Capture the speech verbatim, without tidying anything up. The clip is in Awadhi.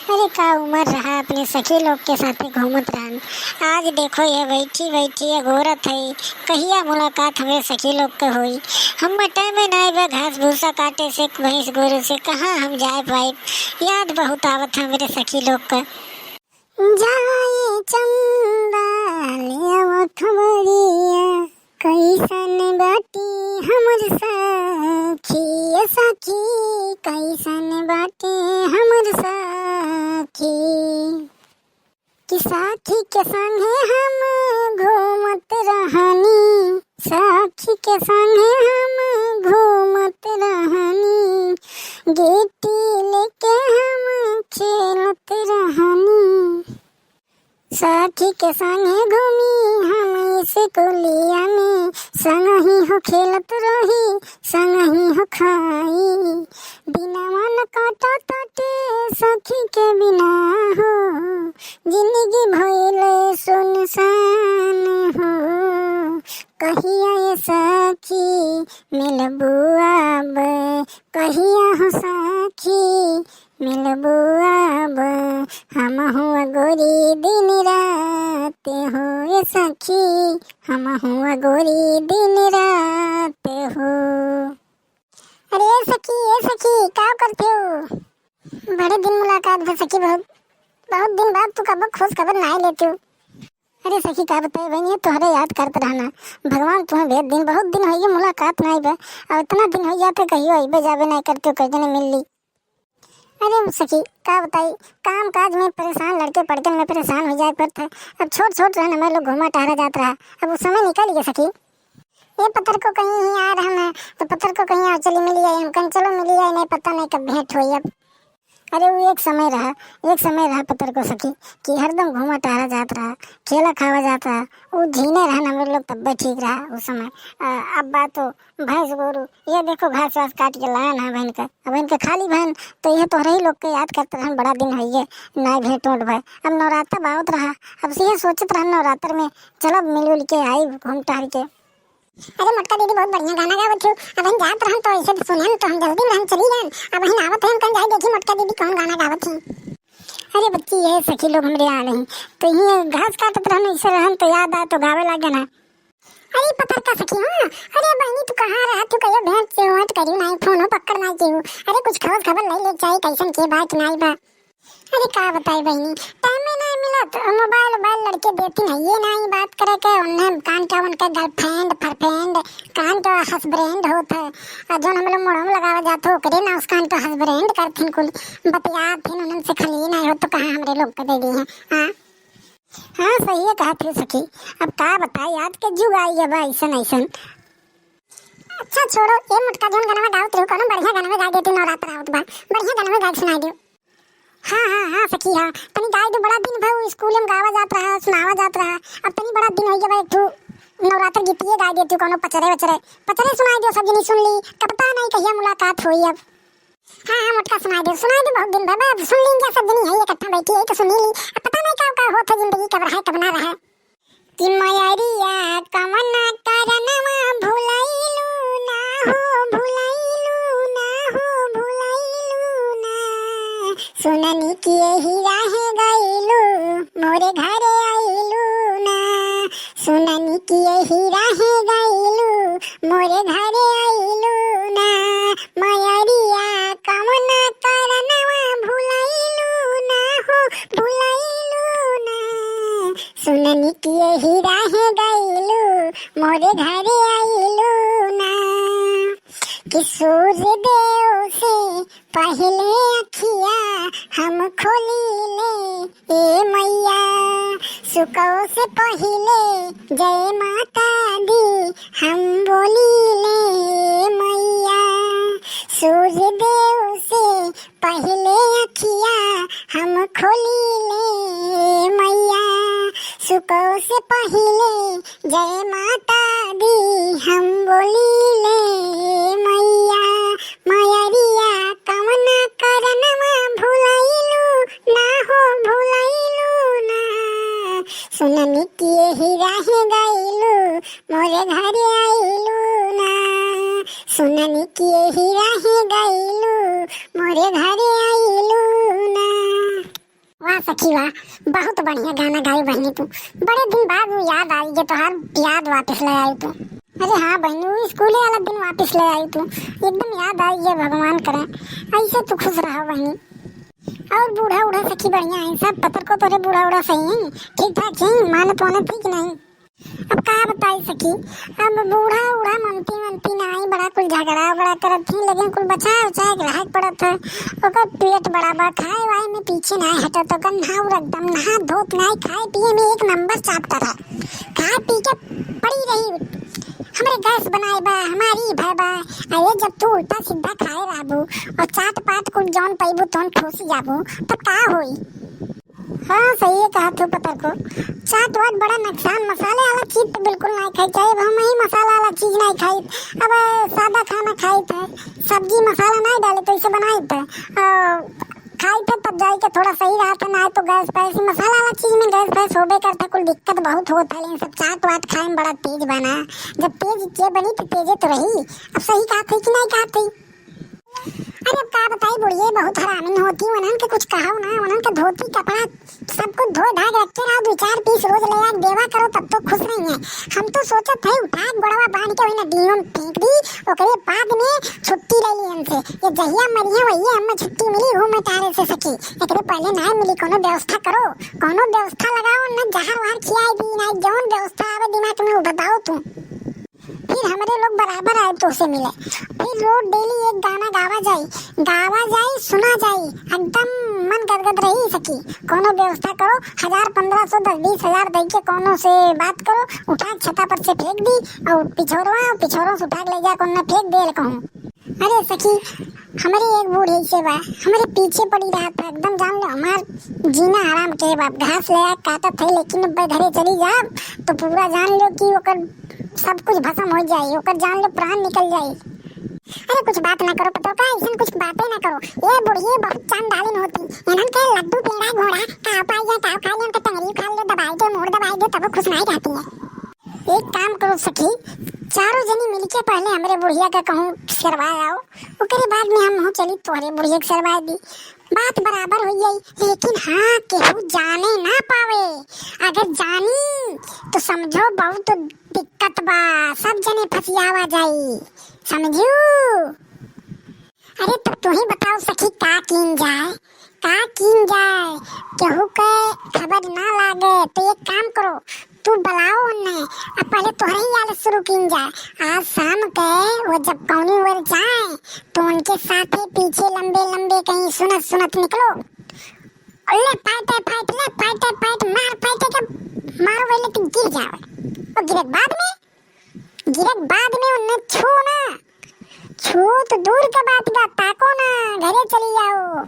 अरे का उमर रहा, अपने सखी लोग के साथे घूमत रहन। आज देखो ये बैठी बैठी अगोरत है, कहिया मुलाकात हमरे सखी लोग के होई। हम्मे टाइम नाई बा घास भूसा काटे से, भैंस गोरू से कहाँ हम जाए पाइब। याद बहुत आवत है हमरे सखी लोग के। जाए चंदा ले आवा खबरिया, कैसन बाटे हमर सखी, ए सखी, कैसन बाटे हमर सखी। कि सखी के संगे हम घूमत रहनी, सखी के संगे हम घूमत रहनी, गिट्टी लेके हम खेलत रहनी। सखी के संगे घूमी हम स्कूलिया में, संगही हो खेलत रही, संगही हो खाई। दिनवा न काटा ताटे सखी के बिना हो, जिंदगी भइले सुनसान हो। कहिया ए सखी मिलबू अब, कहिया हो सखी मिलबू अब, हमहू अगोरी दिन रात हो, ए सखी, हमहू अगोरी दिन रात हो। अरे ए सखी, ए सखी, का करत हो? बड़े दिन मुलाकात भा सखी, बहुत, बहुत दिन बाद तू कबो खोज खबर नाई लेत हो। अरे सखी, का बताई बहिनी, तोहरे याद करत रहना। भगवान तुहें भेज दिन, बहुत दिन होइए मुलाकात नाई बा। अब इतना दिन होइए तो कहियो अइबे जाबे नाई करते हो, कई जने मिल ली। अरे सखी, का बताई, काम काज में परेशान, लड़के पड़कन में परेशान हो जाए पड़त है। अब छोट छोट रहन हमारे लोग घूमा टहरा जात रहा, अब वो समय निकल गया सखी। ए पत्थर को कहीं ही आ रहा मैं, तो पत्थर को कहीं आ चली मिली आई, हम कहीं चलो मिली आई, नहीं पता नहीं कब भेंट होई अब। अरे वो एक समय रहा, एक समय रहा पत्थर को सखी, कि हरदम घूमा टहरा जात रहा, खेला खावा जात रहा, वो झीने रहन हमरे लोग तब्बे ठीक रहा उस समय। अ, अब बात तो भैंस गोरू, ये देखो घास वास काट के लायन है बहन का, अब इनके खाली बहन, तो ये तोहरे ही लोग के याद करत रहन, बड़ा दिन होइए नाई भेंट ओंट भय। अब नवरात्र आवत रहा, अब से ये सोचत रहन नवरात्र में चलब मिलजुल के आई घूम टहर के। अरे मोटका दीदी बहुत बढ़िया गाना गावत हो, अब हम जात रहन तो ऐसे तो सुनन तो हम जल्दी में रहन चली गन, अब हम आवत है हम कहीं जाए देखी मोटका दीदी कौन गाना गावत है। अरे बच्ची ये सखी लोग हमरे आ रही, तो ये घास काटत रहन ऐसे रहन तो याद आए तो गावे लागे ना। अरे पत्थर का सखी, हाँ, अरे बहनी तू कहाँ रहा, तू कहियो भेंट से वेंट करियो नाई, फोन हो पकड़ नाई केहू, अरे कुछ खबर खबर ले ले चाहे कैसन के बा कि नाई बा। अरे का बताई बहनी, टाइम में नाई मिलत, मोबाइल वोबाइल लड़के देती नहीं, ये नाई बात करे के, उन्हें कान का उनके गर्लफ्रेंड फरफ्रेंड, कान का हस्बैंड होत है, और जौन हम लोग मुड़म लगावे जात हो ओकरे ना उस कान का हस्बैंड करथिन कुल, बतियाथिन उनसे खाली नाई हो तो कहाँ हमरे लोग के दे दी है। हाँ हाँ सही है कहत है सखी, अब का बताई आज के जुग आई है बा ऐसन ऐसन। अच्छा छोड़ो, ए मोटका जौन गनवा गावत रहो, कोनो बढ़िया गनवा गा देती, नवरात्र आवत बा, बढ़िया गनवा गा के सुनाई दियो। हाँ हाँ हाँ सखी हाँ, तनी गाई दो, बड़ा दिन भर स्कूल में गावा जात रहा, सुनावा जात रहा, अब तनी बड़ा दिन हो गया बा, एक ठो नवरात्र गीतिए गाई देती, कोनो पचरे वचरे, पचरे सुनाई दियो, सब जनी सुन ली, कब पता नहीं कहिया मुलाकात होई अब। हाँ हाँ मोटका सुनाई दे, सुनाई दे, बहुत दिन भर बा, अब सुन लीन जा सब जनी है इकट्ठा बैठी है तो सुनी ली, अब पता नहीं का का होत है जिंदगी कब रहे कब ना रहे। कि मयरिया कवना करनवा भुलैलू ना हो, भुलैलू ना हो, भुलैलू ना। सुननी कि यही राहे गैलू, मोरे घरे अइलू ना। सुननी कि यही राहे गैलू, मोरे घरे अइलू ना। मयरिया कवना करनवा भुलैलू ना हो, भुलैलू ना। सुननी कि यही राहे गैलू, मोरे घरे अइलू ना। कि सूर्य देव से पहिले अखिया हम खोली ले, ए मैया, सुकौ से पहिले जय माता दी हम बोली ले, ए मैया। सूर्य देव से पहिले अखिया हम खोली ले, ए मैया। सुकौ से पहिले जय माता दी हम बोली ले, ए मैया। मयरिया कवना करनवा भुलैलू ना हो, भुलैलू ना। सुननी कि यही राहे गैलू, मोरे घरे अइलू ना। सुननी कि यही राहे गैलू, मोरे घरे अइलू ना। वाह सखी वाह, बहुत बढ़िया गाना गाई बहिनी तू। बड़े दिन बाद वो याद आई जे तोहार याद वापस ले आई तू। अरे हाँ बहिनी, वो स्कूले वाला दिन वापस ले आई तू। एकदम याद आई, ये भगवान करे ऐसे तू खुश रहो बहिनी। और बूढ़ा उढ़ा सखी बढ़िया है सब? पतर को तोरे बूढ़ा उढ़ा सही है, ठीक ठाक है, मानत वानत थी कि नहीं? अब का बताई सखी, अब बूढ़ा उढ़ा मनती मनती नाई, बड़ा कुल झगड़ा बड़ा करत थी, लेकिन कुल बचा उचा के रहे के पड़त है। ओकर पेट बड़ा बा, खाए वाए में पीछे नाई हटत, ओकर नाउर एकदम नहा धोत नाई, खाए पिए में एक नंबर चैप्टर है। खाए पी के पड़ी रही, हमरे गैस बनाए बा, हमारी भय बा। अरे जब तू उल्टा सीधा खाए रहबू और चाट पाट कुल जौन पैबू तौन ठूसी जाबू, तब का होई? हाँ, सही है कहा तू पतर को। चाट वाट बड़ा नुकसान, मसाले वाला चीज तो बिल्कुल नहीं खाई चाहिए। अब हम ही मसाला वाला चीज नहीं खाई, अब सादा खाना खाई थे, सब्जी मसाला नहीं डाले तो इसे बनाई थे, आ, खाई थे तब जाई के थोड़ा सही रहा था, ना तो गैस फैस, मसाला वाला चीज में गैस फैस होबे करता, कुल दिक्कत बहुत होता है। लेकिन सब चाट वाट खाए में बड़ा तेज बना, जब तेज जे बनी तो तेजे तो रही। अब सही कहा थे कि नहीं कहा थे? अरे अब का बताई बुढ़िए, बहुत हरामिन होती, उन्हन के कुछ कहो ना, उन्हन के धोती कपड़ा सब कुछ धोए धाए के रखे रहो, दो चार पीस रोज ले आके देवा करो, तब तो खुश रही है। हम तो सोचत है उठा के गोड़वा बांध के वही नदियों में फेंक दी, ओकरे बाद में छुट्टी ले ली हमसे। ये जहिया मरिया वही हमें छुट्टी मिली घूमे तारे से सखी, एकरे पहले ना मिली। कोनो व्यवस्था करो, कोनो व्यवस्था लगाओ, न जहर वहर खियाई दी, ना जौन व्यवस्था आवे दिमाग में वो बताओ तू। फिर हमरे लोग बराबर आए तोसे मिले। फिर रोज डेली एक गाना गावा जाई, गावा जाई, सुना जाई, एकदम मन गदगद रही सखी। कोनो व्यवस्था करो, हजार, पन्द्रह सौ, दस, बीस हजार दे के कोनो से बात करो, उठा के छता पर से फेंक दी और पिछोरवा, पिछोरों से उठा के ले जा, कोनो फेंक दे कहूँ। अरे सखी, हमरे एक बूढ़ी से बा, हमरे पीछे पड़ी रहत है, एकदम जान लो हमार जीना हराम के बाप। घास ले आ काटत है, लेकिन अब घरे चली जाब तो पूरा जान लो कि ओकर सब कुछ भस्म हो जाई, ओकर जान लो प्राण निकल जाई। अरे कुछ बात ना करो पतोका, ऐसन कुछ बातें ना करो। ये बुढ़िए बहुत चांडालिन होती, इन्हन के लड्डू पेड़ा घोड़ा का पाई या का खा ले, उनका टंगरी उखाड़ ले, दबाई दे, मूड़ दबाई दे, तब वो खुश नहीं रहती है। एक काम करो सखी, चारों जनी मिलके पहले हमरे बुढ़िया का कहूँ सरवा आओ, ओकरे बाद में हम चली तोहरे बुढ़िया के सरवा दी। बात बराबर हो जाई, लेकिन हाँ, केहू जाने ना पावे। अगर जानी तो समझो बहुत दिक्कत बा, सब जने फंसियावा जाई, समझू? अरे तो तू ही बताओ सखी, का कीन जाए, का कीन जाए, केहू के खबर ना लागे। तो एक काम करो, तू बुलाओ उन्हें, अब पहले तोहरे ही आलस शुरू कीन जाए। आज शाम के वो जब कौनी ओर जाए तो उनके साथे पीछे लंबे लंबे कहीं सुनत सुनत निकलो। ले फाइटे फाइट, ले फाइटे फाइट, मार फाइटे के मारो, वही लेकिन गिर जाओ। वो गिरत बाद में, गिरत बाद में उन्हें छू ना, छू तो दूर के बात बा, ताको ना, घरे चली जाओ।